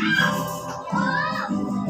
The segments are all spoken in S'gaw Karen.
က့ၤသးလၢလီၢ်ဟဲမု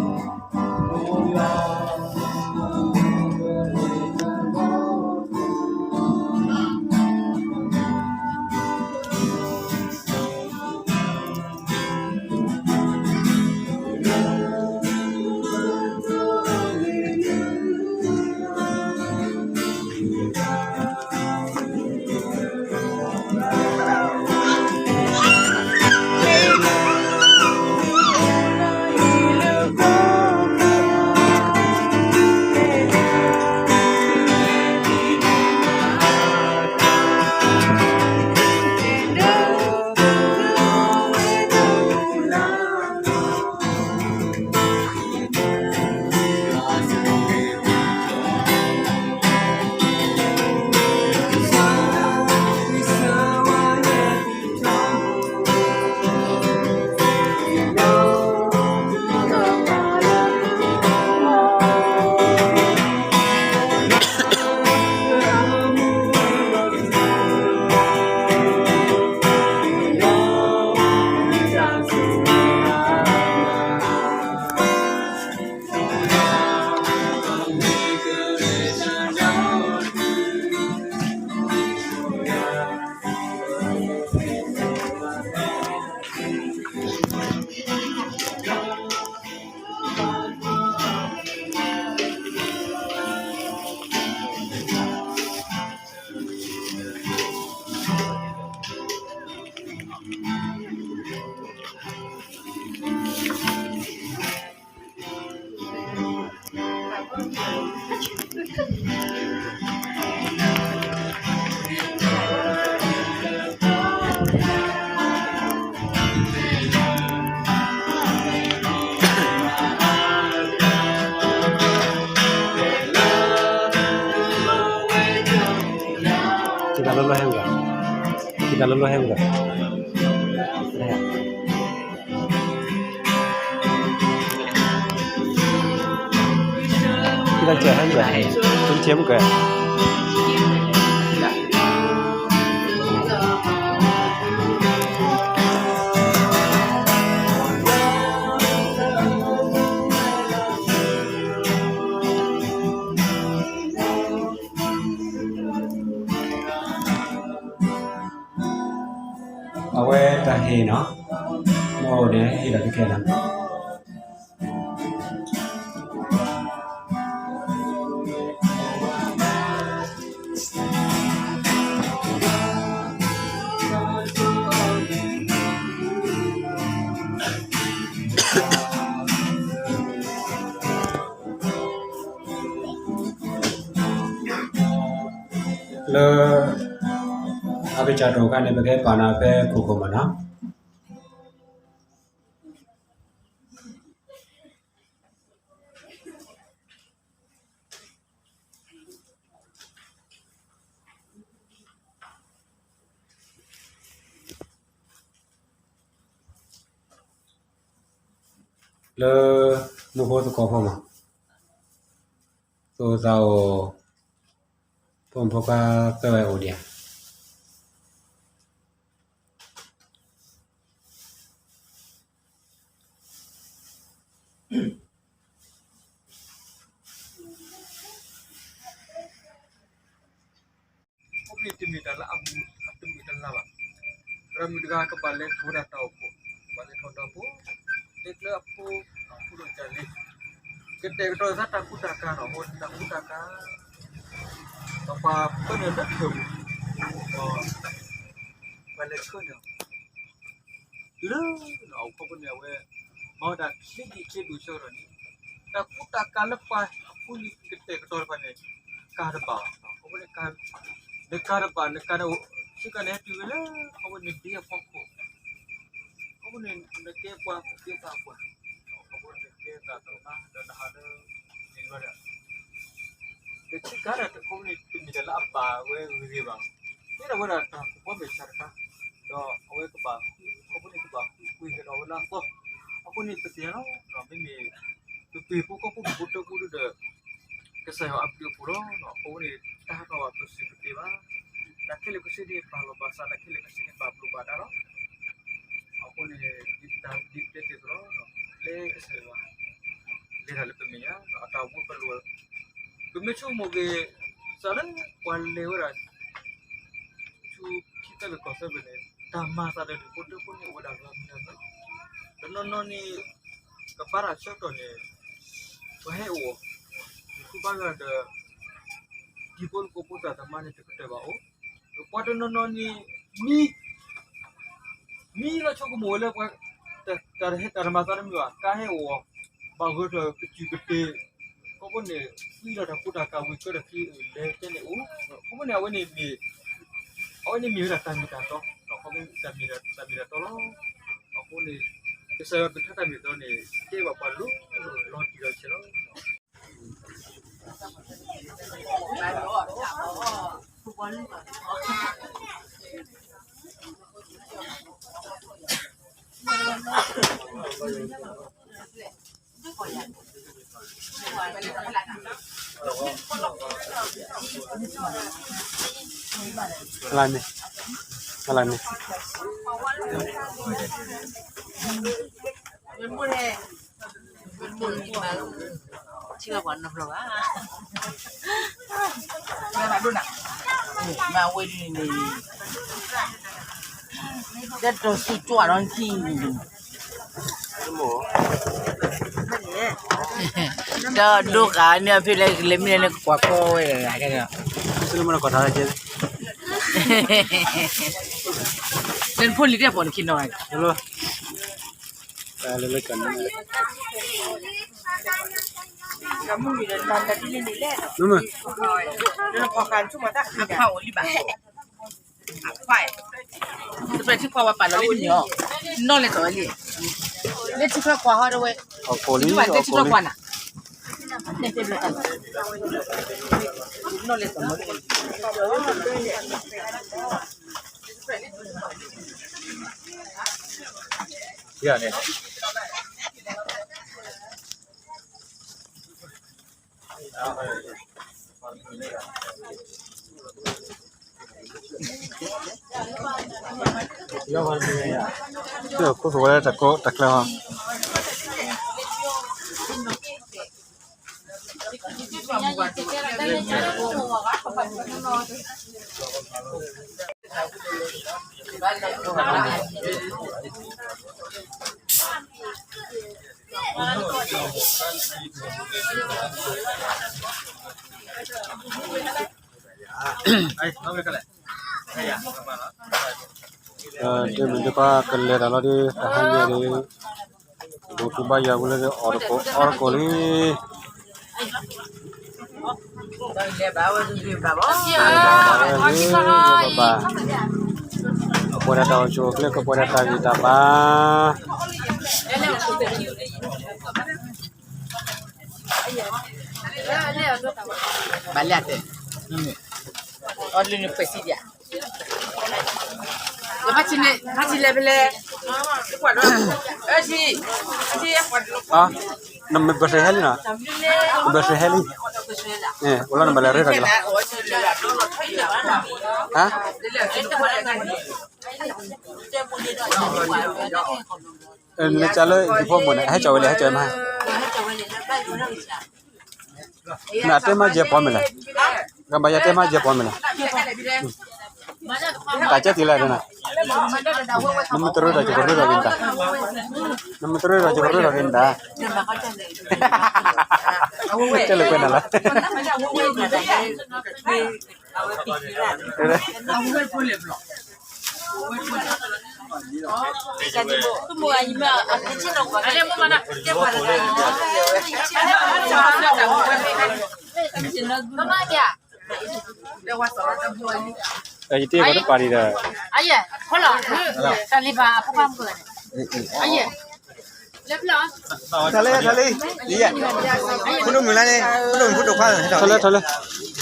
ၢ်ဂၤ, က့ၤသးလၢလီၢ်ဟဲမုၢ်ဂၤ, က့ၤသးကဲဟဲမုၢ်ဂၤ, က့ၤမုၢ်ဂၤ. အဝဲတၢ်ဟ့ၣ်နီၤ, မ့ၢ်အိၣ်န့ၣ် ဟ့ၣ်လီၤခဲခဲလီၤ. လၢ အကစၢ်ဒိၣ်ခါန့ၣ် ပကဟဲပာ်နၤဖဲခိၣ်ခိၣ်မးနီၤ. လၢ မူဖိသကိးဖိမး, သိၣ်သးအိၣ် ဖိမုၣ်ဖိခွါသၢဂၤအိၣ်ဒံးဧါ. အိၣ်ဘှံးတမ့ၢ်တၢ်လၢအမုာ် အတမုာ်တလၤဘၣ်. သရၣ်မုၣ်တဂၤကဘၣ်လဲၤထီၣ်ဝဲဒၣ်တၢ်အိၣ်ဖှိၣ်, ကဘၣ်လဲၤထီၣ်တၢ်အိၣ်ဖှိၣ်, တဲကျၢၤအဖိ, အဖိဒီးကၢ်လံ, ကတဲာ်ကတီၤသးတၢ်ကူတၢ်ကၤနီၤ, အိၣ်တၢ်ကူတၢ်ကၤ, ဒီးပှၤပၢနုာ်လၢထၢၣ်ပူၤ, ဒီး ပှၤလဲၤဆှၢန့ၣ် လၢ အအိၣ်ဖဲန့ၣ် အဝဲ မၤဝဲဒၣ်ချ့ဒံးချ့ဒိၣ်ဆၢကတီၢ်န့ၣ်, တၢ်ကူတၢ်ကၤလၢပှၤအဖုလံၤကတဲာ်ကတီၤတဖၣ်န့ၣ် ကၤတဘၣ်ဘၣ်. အဃိန့ၣ် နကၤတဘၣ် နကၤဒီး ဆ့ကၤန့ၣ်ဟဲတုၤဝဲလၢ အဝဲန့ၣ်ဒ်အဖီခိၣ်, အဃိန့ၣ် နကဲပှၤကဲသးပှၢ်, အဃိန့ၣ်နကဲသးတဘၣ်ဒီးနဟးလၢ န့ၣ်ဘၣ်ဒီး ကဆ့ကၤဒီး အဃိန့ၣ် တမ့ၢ်တၢ်လၢအဘၣ်ဝဲဂ့ၤဂ့ၤဘၣ်. မ့ၢ်ဒၣ်ဝဲဒၣ်တၢ်ကူၣ်ဘၣ်မဲာ်ဆှးတခါ, ဒီးအဝဲကဘၣ်ဃု အဃိန့ၣ်ကဘၣ်ဃုကွံာ်ကဒီးဝဲလၢအသီ. အဃိန့ၣ်ပသ့ၣ်ညါလီၤ, မ့မ့ၢ် ပပှၤဟံၣ်ဖိဃီဖိ ပဖိတၢ်အိၣ်ဖှိၣ်ဒီး ကစၢ်ယွၤအဘျုးအဖှိၣ်လီၤ. အဃိန့ၣ် တၢ်ဟးထီၣ်ဘၣ်ပစံးပတ့ၢ်ဘၣ်. တၢ်ခဲလၢာ်ကဆ့န့ၣ် ပာ်လီၤဘၣ်စး, တၢ်ခဲလၢာ်ကဆ့န့ၣ် ပာ်ဘျုးဘၣ်တၢ်လီၤ. အဃိန့ၣ် ဒ်တၢ်ဒ်တဲတ့ၢ်သိးလီၤ. မ့ၢ်ဆိကမိၣ်က့ၤ စးလၢပှၤလဲၤဝဲဒၣ် ဆူခံသၢလၢကီၢ်သၢဘ့ၣ်န့ၣ် တၢ်မၤသးဒီးဒူၣ်ဖိထၢဖိန့ၣ် အိၣ်ဝဲဒၣ်လီၤမံၤလီၤမံၤ, တနီၤနီၤန့ၣ် ကဘါတၢ်ဆၢကတီၢ်န့ၣ် ပှၤဟဲအိၣ်အီၤ ယဃုဘါယွၤဒီး ဒံဖိတကိးဖိသၣ်သမါန့ၣ် တကတၢၢ်ဘၣ်အိၣ်, ပှၤတနီၤနီၤန့ၣ် မံ မံလီၤဆိကမိၣ်ဝဲလၢပှၤ တၢ်တဟဲတၢ်တမၤသးတမုာ်ဘၣ် ကါဟဲအိၣ်အီၤ ဘၣ်ဂၢၢ်ကျၢၤကစူၢ်ကတ့ၢ် ခီဖျိန့ၣ် ဃုလီၤတၢ်ဖိတၢ်ကါဝံၤ ဆၢထၢၣ်ခံလဲၤကဲန့ၣ်အိၣ်, ခီဖျိန့ၣ် အဝဲန့ၣ်မ့ၢ် အဝဲန့ၣ်မ့ၢ်ဝဲဒၣ်တၢ်မ့ၢ်တၢ်တီ, ခီဖျိတၢ်မ့ၢ်တၢ်မ့ၢ်တၢ်တီလီၤ. အဃိန့ၣ် ကစၢ်ယွၤကထါတၢ်မ့ၢ်တၢ်တီန့ၣ် ကဲဘၣ်ပှၤလိၤလိၤလီၤတံၢ်လီၤဆဲးလီၤ. လၢန့ၣ် လၢန့ၣ် မ့ၢ်ပှၤနီတဘျီဘၣ်, မ့ၢ်ဝဲဒ်န့ၣ် တၢ်တိၢ်ဆူၣ်ကွၢ်ဒီးထံၣ် ဒီးဒိၣ်ဃာ်န့ၣ် အဖဲလဲၣ်လဲၤမ့ၢ်လဲၣ်န့ၣ် ကွၢ်ကွၢ်ဝဲဒၣ်ကဲဒီး လၢနဖိလံၤတၢ်ပိာ်နခံနီၤ လၢ တၢ်လၢလၢကၢ်န့ၣ် မ့ၢ်မ့ၢ် တဖျၢၣ်ထံခွါဝဲပာ်လီၤလံမ့ၢ်အီၤ, နီၢ်လဲၤတီၤဝဲလံ, လၢထံခွါခွါဟီတဝဲ, အကိာ်လံ အကိာ်လံ, နီၢ်လဲၤတီၤဝဲလံ ယၤန့ၣ် ခိၣ်သဝဲတၢ်ကျၢၤဟီ ဒ်မ့ၢ်ဒ်ပှၤကလဲၤတၢ်လီၤဒ် တဟါညါဒ် ဘူးကူဘါယွၤဝဲလၢအီၣ်တကိး အီၣ်တကိးလံ ဘၣ်ဘၣ် အပှဲၤဒၣ်တၢ်အိၣ်ဆူၣ်အိၣ်ချ့ ကပှဲၤဒၣ်တၢ်ဂံၢ်တၢ်ဘါ ဘၣ်လၢအတဲ အီၣ်လၢနဖှဲးစံဒၣ် ဖါဆံလဲၣ် ဖါဆံလဲၣ်ဖဲလဲၣ် နမ့ၢ်ဘၢၣ်စၢၤဟဲလံနီၤ နဘၢၣ်စၢၤဟဲလံ အိၣ်လီၤနဘၣ်လဲၤရ့ထီၣ်က့ၤလီၤ ဟါ နကလၢ ယဖိမိၢ်န့ၣ် ဟဲကၠီဝဲလဲၣ် ဟဲကၠီမး နတဲမၤယဲၢ်ပီမ့ၢ်လဲၣ် ကဘၣ်ယတဲမၤယဲၢ်ပီမ့ၢ်လဲၣ် တၢ်ကဲတံၢ်လၢဒ်နၤ နမ့ၢ်တရ့ဒီးယကရ့ဒီးက့ၤနတၢ် နမ့ၢ်တရ့ဒီးယကရ့ဒီးက့ၤနတၢ် တဲလၢကွဲးနၤလၢ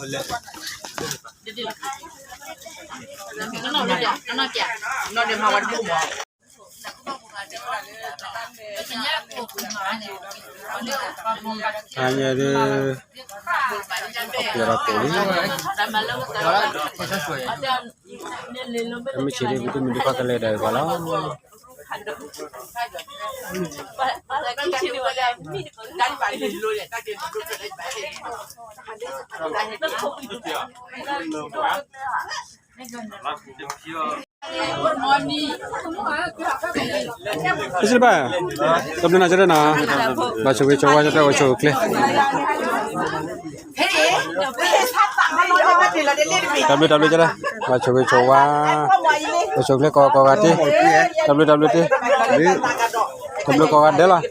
ယတ့ဘၣ်တပာ်ဒံးဒီး တၢ်လံဘၣ်အဖိခွါမုၣ် တၢ်လံ တၢ်လံ ဖိဒိၣ်မုၣ်လၢန့ၣ် ဖိဒိၣ်မုၣ်ဖိဒိၣ်ခွါ ထီၣ်လၢထီၣ်လၢ ဟါညါဒ် အပျဲၢ်ဒီးကိးလံ မ့ၢ်ဆံးဒ် ပတမ့ၢ်ဒ်ခွါကလဲၤဒီးပှၤလီၤ ပစံးဘၣ်, တဘျုးနီၤကၠီဒဲနီၤ, ဘၣ်ဆိၣ်ဂ့ၤဆိၣ်ဝါကၠီတဲအိၣ်ဆိၣ်အိၣ်ချ့, တဘျုးတဘျုးကၠီဒဲ, ဘၣ်ဆိၣ်ဂ့ၤဆိၣ်ဝါ, အိၣ်ဆိၣ်အိၣ်ချ့ကိးဂၤကိးဂၤတက့ၢ်, တဘျုးတဘျုးတကၢ်, တဘျုးကိးဂၤဒဲးလီၤ.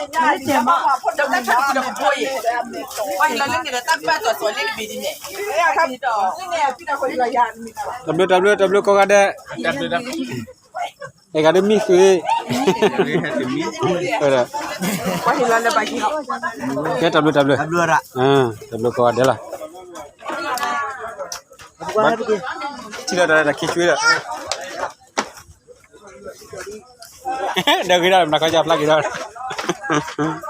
တဘျုးတဘျုးတဘျုးကိးဂၤဒဲး, အဲၣ်ဂၤဒ်မံဃုာ်, ကဲတဘျုးတဘျုး, တဘျုးကိးဂၤဒဲးလီၤ. ထံၣ်လီၤတၢ်လၢတၢ်ခံဆွ့ဒီး, ဒီးဂ့ၤဒၣ်မနၤခီကဖျါက့ၤဒီး